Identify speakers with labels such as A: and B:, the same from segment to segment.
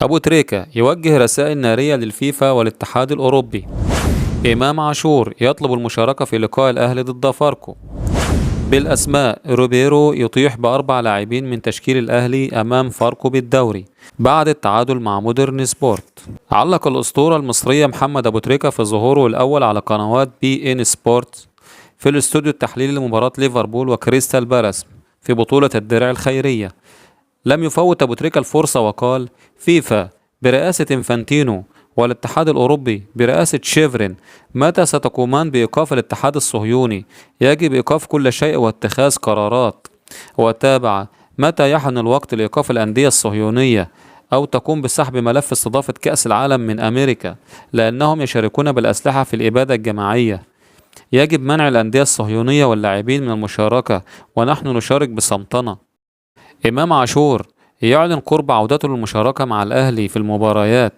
A: أبو تريكة يوجه رسائل نارية للفيفا والاتحاد الأوروبي. إمام عاشور يطلب المشاركة في لقاء الأهلي ضد فاركو. بالأسماء، روبيرو يطيح بأربع لاعبين من تشكيل الأهلي أمام فاركو بالدوري بعد التعادل مع مودرن سبورت. علق الأسطورة المصرية محمد أبو تريكة في ظهوره الأول على قنوات بي إن سبورت في الاستوديو التحليلي لمباراة ليفربول وكريستال بالاس في بطولة الدرع الخيرية. لم يفوت أبو تريكة الفرصة وقال: فيفا برئاسة إنفانتينو والاتحاد الأوروبي برئاسة شيفرين، متى ستقومان بإيقاف الاتحاد الصهيوني؟ يجب إيقاف كل شيء واتخاذ قرارات. وتابع: متى يحن الوقت لإيقاف الأندية الصهيونية أو تقوم بسحب ملف استضافة كأس العالم من أمريكا لأنهم يشاركون بالأسلحة في الإبادة الجماعية؟ يجب منع الأندية الصهيونية واللاعبين من المشاركة ونحن نشارك بصمتنا. إمام عاشور يعلن قرب عودته للمشاركة مع الأهلي في المباريات.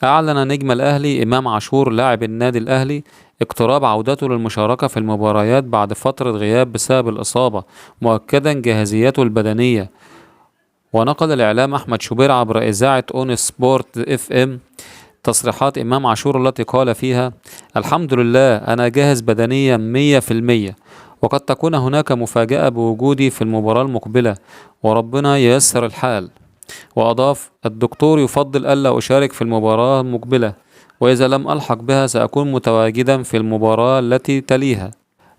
A: أعلن نجم الأهلي إمام عاشور لاعب النادي الأهلي اقتراب عودته للمشاركة في المباريات بعد فترة غياب بسبب الإصابة، مؤكدا جاهزيته البدنية. ونقل الإعلام أحمد شوبير عبر إذاعة أون سبورت اف ام تصريحات إمام عاشور التي قال فيها: الحمد لله، أنا جاهز بدنيا 100%، وقد تكون هناك مفاجأة بوجودي في المباراة المقبلة وربنا ييسر الحال. وأضاف: الدكتور يفضل ألا أشارك في المباراة المقبلة، وإذا لم ألحق بها سأكون متواجدا في المباراة التي تليها.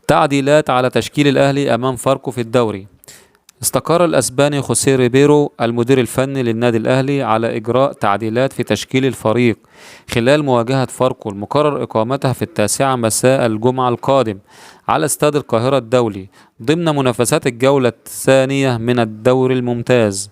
A: تعديلات على تشكيل الأهلي أمام فاركو في الدوري. استقر الأسباني خوسيه ريبيرو المدير الفني للنادي الأهلي على إجراء تعديلات في تشكيل الفريق خلال مواجهة فاركو المقرر إقامتها في 9 مساء الجمعة القادم على استاد القاهرة الدولي ضمن منافسات الجولة الثانية من الدوري الممتاز.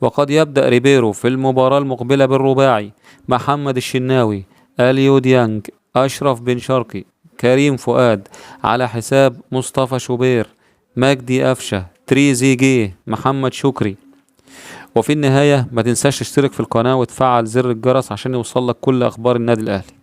A: وقد يبدأ ريبيرو في المباراة المقبلة بالرباعي: محمد الشناوي، اليو ديانج، أشرف بن شرقي، كريم فؤاد، على حساب مصطفى شوبير، مجدي أفشة، تريزيجيه، محمد شكري. وفي النهاية ما تنساش تشترك في القناة وتفعل زر الجرس عشان يوصلك كل أخبار النادي الأهلي.